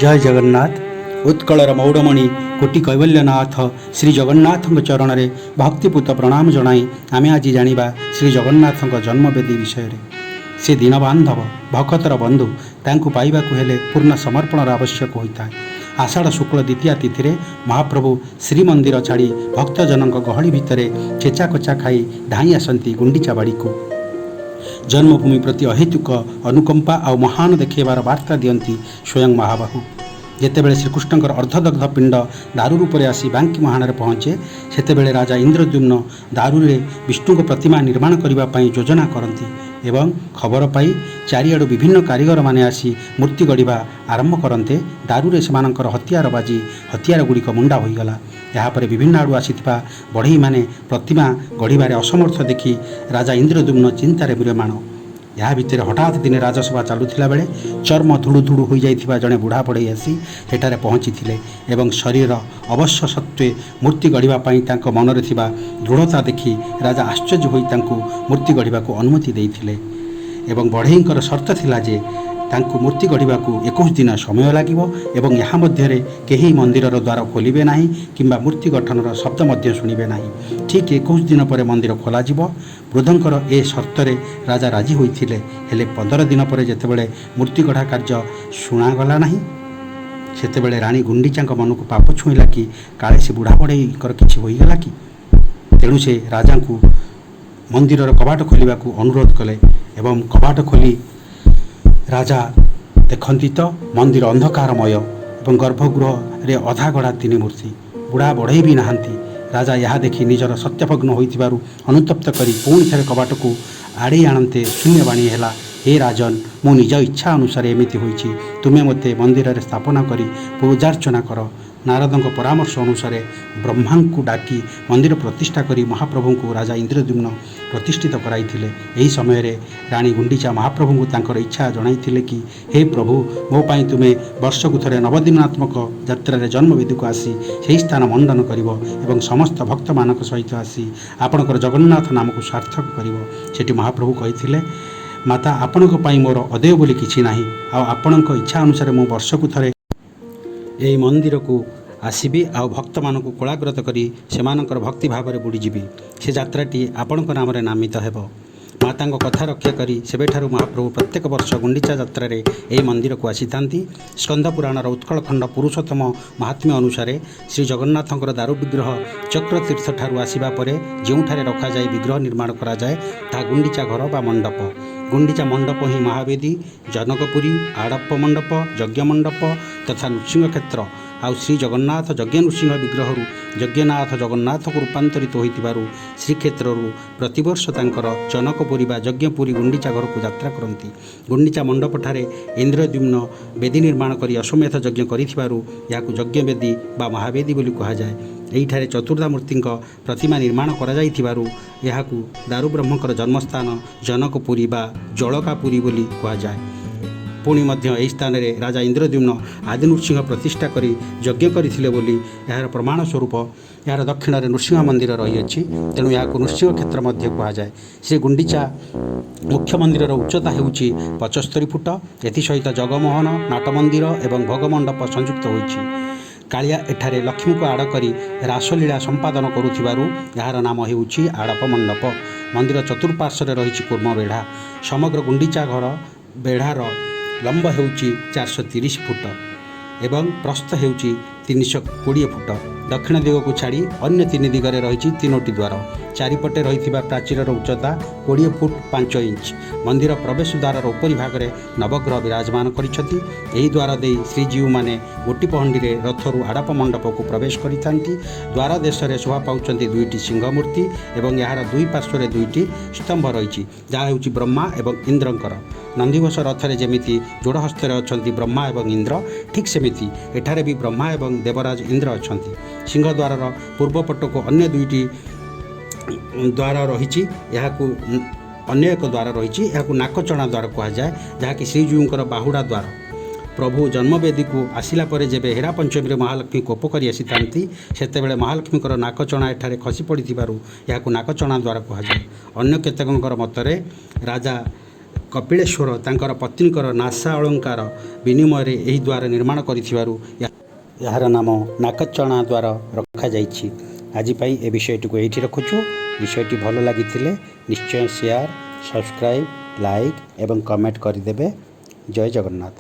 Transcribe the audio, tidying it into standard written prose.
ଜୟ ଜଗନ୍ନାଥ। ଉତ୍କଳର ମଉଡ଼ମଣି କୋଟି କୈବଲ୍ୟନାଥ ଶ୍ରୀ ଜଗନ୍ନାଥଙ୍କ ଚରଣରେ ଭକ୍ତିପୂତ ପ୍ରଣାମ ଜଣାଇ ଆମେ ଆଜି ଜାଣିବା ଶ୍ରୀ ଜଗନ୍ନାଥଙ୍କ ଜନ୍ମବେଦୀ ବିଷୟରେ। ସେ ଦୀନବାନ୍ଧବ, ଭକତର ବନ୍ଧୁ। ତାଙ୍କୁ ପାଇବାକୁ ହେଲେ ପୂର୍ଣ୍ଣ ସମର୍ପଣର ଆବଶ୍ୟକ ହୋଇଥାଏ। ଆଷାଢ଼ ଶୁକ୍ଳ ଦ୍ୱିତୀୟା ତିଥିରେ ମହାପ୍ରଭୁ ଶ୍ରୀମନ୍ଦିର ଛାଡ଼ି ଭକ୍ତଜନଙ୍କ ଗହଳି ଭିତରେ ଛେଚା କୋଚା ଖାଇ ଧାଇଁ ଆସନ୍ତି ଗୁଣ୍ଡିଚା ବାଡ଼ିକୁ। ଜନ୍ମଭୂମି ପ୍ରତି ଅହେତୁକ ଅନୁକମ୍ପା ଆଉ ମହାନ ଦେଖାଇବାର ବାର୍ତ୍ତା ଦିଅନ୍ତି ସ୍ୱୟଂ ମହାବାହୁ। ଯେତେବେଳେ ଶ୍ରୀକୃଷ୍ଣଙ୍କର ଅର୍ଦ୍ଧଦଗ୍ଧ ପିଣ୍ଡ ଦାରୁ ରୂପରେ ଆସି ବାଙ୍କି ମୁହାଣରେ ପହଞ୍ଚେ, ସେତେବେଳେ ରାଜା ଇନ୍ଦ୍ରଦ୍ୟୁମ୍ନ ଦାରୁରେ ବିଷ୍ଣୁଙ୍କ ପ୍ରତିମା ନିର୍ମାଣ କରିବା ପାଇଁ ଯୋଜନା କରନ୍ତି ଏବଂ ଖବର ପାଇ ଚାରିଆଡ଼ୁ ବିଭିନ୍ନ କାରିଗରମାନେ ଆସି ମୂର୍ତ୍ତି ଗଢ଼ିବା ଆରମ୍ଭ କରନ୍ତେ, ଦାରୁରେ ସେମାନଙ୍କର ହତିଆର ବାଜି ହତିଆର ଗୁଡ଼ିକ ମୁଣ୍ଡା ହୋଇଗଲା। ଏହାପରେ ବିଭିନ୍ନ ଆଡ଼ୁ ଆସିଥିବା ବଢ଼େଇମାନେ ପ୍ରତିମା ଗଢ଼ିବାରେ ଅସମର୍ଥ ଦେଖି ରାଜା ଇନ୍ଦ୍ରଦ୍ୟୁମ୍ନ ଚିନ୍ତାରେ ମ୍ରିୟମାଣ। ଏହା ଭିତରେ ହଠାତ୍ ଦିନେ ରାଜସଭା ଚାଲୁଥିଲା ବେଳେ ଚର୍ମ ଧୁଡ଼ୁ ଧୁଡ଼ୁ ହୋଇଯାଇଥିବା ଜଣେ ବୁଢ଼ା ବଢ଼େଇ ଆସି ସେଠାରେ ପହଞ୍ଚିଥିଲେ ଏବଂ ଶରୀର ଅବଶ୍ୟ ସତ୍ତ୍ୱେ ମୂର୍ତ୍ତି ଗଢ଼ିବା ପାଇଁ ତାଙ୍କ ମନରେ ଥିବା ଦୃଢ଼ତା ଦେଖି ରାଜା ଆଶ୍ଚର୍ଯ୍ୟ ହୋଇ ତାଙ୍କୁ ମୂର୍ତ୍ତି ଗଢ଼ିବାକୁ ଅନୁମତି ଦେଇଥିଲେ। ଏବଂ ବଢ଼େଇଙ୍କର ସର୍ତ୍ତ ଥିଲା ଯେ ତାଙ୍କୁ ମୂର୍ତ୍ତି ଗଢ଼ିବାକୁ 21 ଦିନ ସମୟ ଲାଗିବ ଏବଂ ଏହା ମଧ୍ୟରେ କେହି ମନ୍ଦିରର ଦ୍ୱାର ଖୋଲିବେ ନାହିଁ କିମ୍ବା ମୂର୍ତ୍ତି ଗଠନର ଶବ୍ଦ ମଧ୍ୟ ଶୁଣିବେ ନାହିଁ। ଠିକ୍ 21 ଦିନ ପରେ ମନ୍ଦିର ଖୋଲାଯିବ। ବୃଦ୍ଧଙ୍କର ଏ ସର୍ତ୍ତରେ ରାଜା ରାଜି ହୋଇଥିଲେ। ହେଲେ 15 ଦିନ ପରେ ଯେତେବେଳେ ମୂର୍ତ୍ତି ଗଢ଼ା କାର୍ଯ୍ୟ ଶୁଣାଗଲା ନାହିଁ, ସେତେବେଳେ ରାଣୀ ଗୁଣ୍ଡିଚାଙ୍କ ମନକୁ ପାପ ଛୁଇଁଲା କି କାଳେ ସେ ବୁଢ଼ା ବଢ଼େଇଙ୍କର କିଛି ହୋଇଗଲା କି। ତେଣୁ ସେ ରାଜାଙ୍କୁ ମନ୍ଦିରର କବାଟ ଖୋଲିବାକୁ ଅନୁରୋଧ କଲେ ଏବଂ କବାଟ ଖୋଲି ରାଜା ଦେଖନ୍ତି ତ ମନ୍ଦିର ଅନ୍ଧକାରମୟ ଏବଂ ଗର୍ଭଗୃହରେ ଅଧାଗଢ଼ା ତିନି ମୂର୍ତ୍ତି, ବୁଢ଼ା ବଢ଼େଇ ବି ନାହାନ୍ତି। ରାଜା ଏହା ଦେଖି ନିଜର ସତ୍ୟଭଗ୍ନ ହୋଇଥିବାରୁ ଅନୁତପ୍ତ କରି ପୁଣି ଥରେ କବାଟକୁ ଆଡ଼େଇ ଆଣନ୍ତେ ଶୂନ୍ୟବାଣୀ ହେଲା, "ହେ ରାଜନ, ମୁଁ ନିଜ ଇଚ୍ଛା ଅନୁସାରେ ଏମିତି ହୋଇଛି। ତୁମେ ମୋତେ ମନ୍ଦିରରେ ସ୍ଥାପନା କରି ପୂଜାର୍ଚ୍ଚନା କର।" ନାରଦଙ୍କ ପରାମର୍ଶ ଅନୁସାରେ ବ୍ରହ୍ମାଙ୍କୁ ଡାକି ମନ୍ଦିର ପ୍ରତିଷ୍ଠା କରି ମହାପ୍ରଭୁଙ୍କୁ ରାଜା ଇନ୍ଦ୍ରଦ୍ୟୁମ୍ନ ପ୍ରତିଷ୍ଠିତ କରାଇଥିଲେ। ଏହି ସମୟରେ ରାଣୀ ଗୁଣ୍ଡିଚା ମହାପ୍ରଭୁଙ୍କୁ ତାଙ୍କର ଇଚ୍ଛା ଜଣାଇଥିଲେ କି, "ହେ ପ୍ରଭୁ, ମୋ ପାଇଁ ତୁମେ ବର୍ଷକୁ ଥରେ ନବଦିନାତ୍ମକ ଯାତ୍ରାରେ ଜନ୍ମବେଦୀକୁ ଆସି ସେହି ସ୍ଥାନ ମଣ୍ଡନ କରିବ ଏବଂ ସମସ୍ତ ଭକ୍ତମାନଙ୍କ ସହିତ ଆସି ଆପଣଙ୍କର ଜଗନ୍ନାଥ ନାମକୁ ସାର୍ଥକ କରିବ।" ସେଠି ମହାପ୍ରଭୁ କହିଥିଲେ, "ମାତା, ଆପଣଙ୍କ ପାଇଁ ମୋର ଅଦେୟ ବୋଲି କିଛି ନାହିଁ। ଆଉ ଆପଣଙ୍କ ଇଚ୍ଛା ଅନୁସାରେ ମୁଁ ବର୍ଷକୁ ଥରେ ଏହି ମନ୍ଦିରକୁ ଆସିବି ଆଉ ଭକ୍ତମାନଙ୍କୁ କୋଳାଗ୍ରତ କରି ସେମାନଙ୍କର ଭକ୍ତି ଭାବରେ ବୁଡ଼ିଯିବି। ସେ ଯାତ୍ରାଟି ଆପଣଙ୍କ ନାମରେ ନାମିତ ହେବ।" ମାତାଙ୍କ କଥା ରକ୍ଷା କରି ସେବେଠାରୁ ମହାପ୍ରଭୁ ପ୍ରତ୍ୟେକ ବର୍ଷ ଗୁଣ୍ଡିଚା ଯାତ୍ରାରେ ଏହି ମନ୍ଦିରକୁ ଆସିଥାନ୍ତି। ସ୍କନ୍ଦ ପୁରାଣର ଉତ୍କଳଖଣ୍ଡ ପୁରୁଷୋତ୍ତମ ମାହାତ୍ମ୍ୟ ଅନୁସାରେ ଶ୍ରୀ ଜଗନ୍ନାଥଙ୍କର ଦାରୁ ବିଗ୍ରହ ଚକ୍ରତୀର୍ଥଠାରୁ ଆସିବା ପରେ ଯେଉଁଠାରେ ରଖାଯାଇ ବିଗ୍ରହ ନିର୍ମାଣ କରାଯାଏ, ତାହା ଗୁଣ୍ଡିଚା ଘର ବା ମଣ୍ଡପ। ଗୁଣ୍ଡିଚା ମଣ୍ଡପ ହିଁ ମହାବେଦୀ, ଜନକପୁରୀ, ଆଡ଼ପ ମଣ୍ଡପ, ଯଜ୍ଞ ମଣ୍ଡପ ତଥା ନୃସିଂହ କ୍ଷେତ୍ର। ଆଉ ଶ୍ରୀ ଜଗନ୍ନାଥ ଯଜ୍ଞ ନୃସିଂହ ବିଗ୍ରହରୁ ଯଜ୍ଞନାଥ ଜଗନ୍ନାଥକୁ ରୂପାନ୍ତରିତ ହୋଇଥିବାରୁ ଶ୍ରୀକ୍ଷେତ୍ରରୁ ପ୍ରତିବର୍ଷ ତାଙ୍କର ଜନକପୁରୀ ବା ଯଜ୍ଞପୁରୀ ଗୁଣ୍ଡିଚା ଘରକୁ ଯାତ୍ରା କରନ୍ତି। ଗୁଣ୍ଡିଚା ମଣ୍ଡପଠାରେ ଇନ୍ଦ୍ରଦ୍ୟୁମ୍ନ ବେଦୀ ନିର୍ମାଣ କରି ଅଶ୍ୱମେଧ ଯଜ୍ଞ କରିଥିବାରୁ ଏହାକୁ ଯଜ୍ଞବେଦୀ ବା ମହାବେଦୀ ବୋଲି କୁହାଯାଏ। ଏହିଠାରେ ଚତୁର୍ଦ୍ଧାମୂର୍ତ୍ତିଙ୍କ ପ୍ରତିମା ନିର୍ମାଣ କରାଯାଇଥିବାରୁ ଏହାକୁ ଦାରୁବ୍ରହ୍ମଙ୍କର ଜନ୍ମସ୍ଥାନ ଜନକପୁରୀ ବା ଜଳକାପୁରୀ ବୋଲି କୁହାଯାଏ। ପୁଣି ମଧ୍ୟ ଏହି ସ୍ଥାନରେ ରାଜା ଇନ୍ଦ୍ରଦ୍ୟୁମ୍ନ ଆଦି ନୃସିଂହ ପ୍ରତିଷ୍ଠା କରି ଯଜ୍ଞ କରିଥିଲେ ବୋଲି ଏହାର ପ୍ରମାଣ ସ୍ୱରୂପ ଏହାର ଦକ୍ଷିଣରେ ନୃସିଂହ ମନ୍ଦିର ରହିଅଛି। ତେଣୁ ଏହାକୁ ନୃସିଂହ କ୍ଷେତ୍ର ମଧ୍ୟ କୁହାଯାଏ। ଶ୍ରୀ ଗୁଣ୍ଡିଚା ମୁଖ୍ୟ ମନ୍ଦିରର ଉଚ୍ଚତା ହେଉଛି 75 ଫୁଟ। ଏଥିସହିତ ଜଗମୋହନ, ନାଟ ମନ୍ଦିର ଏବଂ ଭୋଗମଣ୍ଡପ ସଂଯୁକ୍ତ ହୋଇଛି। କାଳିଆ ଏଠାରେ ଲକ୍ଷ୍ମୀଙ୍କୁ ଆଡ଼ କରି ରାସଲୀଳା ସମ୍ପାଦନ କରୁଥିବାରୁ ଏହାର ନାମ ହେଉଛି ଆଡ଼ପ ମଣ୍ଡପ। ମନ୍ଦିର ଚତୁଃପାର୍ଶ୍ୱରେ ରହିଛି କୂର୍ମ ବେଢ଼ା। ସମଗ୍ର ଗୁଣ୍ଡିଚା ଘର ବେଢ଼ାର ଲମ୍ବ ହେଉଛି 430 ଫୁଟ ଏବଂ ପ୍ରସ୍ଥ ହେଉଛି 320 ଫୁଟ। ଦକ୍ଷିଣ ଦିଗକୁ ଛାଡ଼ି ଅନ୍ୟ ତିନି ଦିଗରେ ରହିଛି ତିନୋଟି ଦ୍ୱାର। ଚାରିପଟେ ରହିଥିବା ପ୍ରାଚୀରର ଉଚ୍ଚତା 20 ଫୁଟ 5 ଇଞ୍ଚ। ମନ୍ଦିର ପ୍ରବେଶ ଦ୍ୱାରର ଉପରି ଭାଗରେ ନବଗ୍ରହ ବିରାଜମାନ କରିଛନ୍ତି। ଏହି ଦ୍ୱାର ଦେଇ ଶ୍ରୀଜୀଉମାନେ ଗୋଟି ପହଣ୍ଡିରେ ରଥରୁ ଆଡ଼ପ ମଣ୍ଡପକୁ ପ୍ରବେଶ କରିଥାନ୍ତି। ଦ୍ୱାର ଦେଶରେ ଶୋଭା ପାଉଛନ୍ତି ଦୁଇଟି ସିଂହ ମୂର୍ତ୍ତି ଏବଂ ଏହାର ଦୁଇ ପାର୍ଶ୍ୱରେ ଦୁଇଟି ସ୍ତମ୍ଭ ରହିଛି, ଯାହା ହେଉଛି ବ୍ରହ୍ମା ଏବଂ ଇନ୍ଦ୍ରଙ୍କର। ନନ୍ଦିଘୋଷ ରଥରେ ଯେମିତି ଯୋଡ଼ ହସ୍ତରେ ଅଛନ୍ତି ବ୍ରହ୍ମା ଏବଂ ଇନ୍ଦ୍ର, ଠିକ୍ ସେମିତି ଏଠାରେ ବି ବ୍ରହ୍ମା ଏବଂ ଦେବରାଜ ଇନ୍ଦ୍ର ଅଛନ୍ତି। ସିଂହଦ୍ୱାରର ପୂର୍ବ ପଟକୁ ଅନ୍ୟ ଦୁଇଟି ଦ୍ୱାର ରହିଛି। ଏହାକୁ ଅନ୍ୟ ଏକ ଦ୍ୱାର ରହିଛି, ଏହାକୁ ନାକଚଣା ଦ୍ୱାର କୁହାଯାଏ, ଯାହାକି ଶ୍ରୀଜୀଉଙ୍କର ବାହୁଡ଼ା ଦ୍ୱାର। ପ୍ରଭୁ ଜନ୍ମବେଦୀକୁ ଆସିଲା ପରେ ଯେବେ ହେରା ପଞ୍ଚମୀରେ ମହାଲକ୍ଷ୍ମୀ କୋପ କରି ଆସିଥାନ୍ତି, ସେତେବେଳେ ମହାଲକ୍ଷ୍ମୀଙ୍କର ନାକଚଣା ଏଠାରେ ଖସି ପଡ଼ିଥିବାରୁ ଏହାକୁ ନାକଚଣା ଦ୍ୱାର କୁହାଯାଏ। ଅନ୍ୟ କେତେକଙ୍କର ମତରେ ରାଜା କପିଳେଶ୍ୱର ତାଙ୍କର ପତ୍ନୀଙ୍କର ନାସା ଅଳଙ୍କାର ବିନିମୟରେ ଏହି ଦ୍ୱାର ନିର୍ମାଣ କରିଥିବାରୁ ଏହାର ନାମ ନାକଚଣା ଦ୍ୱାର ରଖାଯାଇଛି। ଆଜି ପାଇଁ ଏ ବିଷୟଟିକୁ ଏଇଠି ରଖୁଛୁ। ବିଷୟଟି ଭଲ ଲାଗିଥିଲେ ନିଶ୍ଚୟ ସେୟାର, ସବସ୍କ୍ରାଇବ୍, ଲାଇକ୍ ଏବଂ କମେଣ୍ଟ କରିଦେବେ। ଜୟ ଜଗନ୍ନାଥ।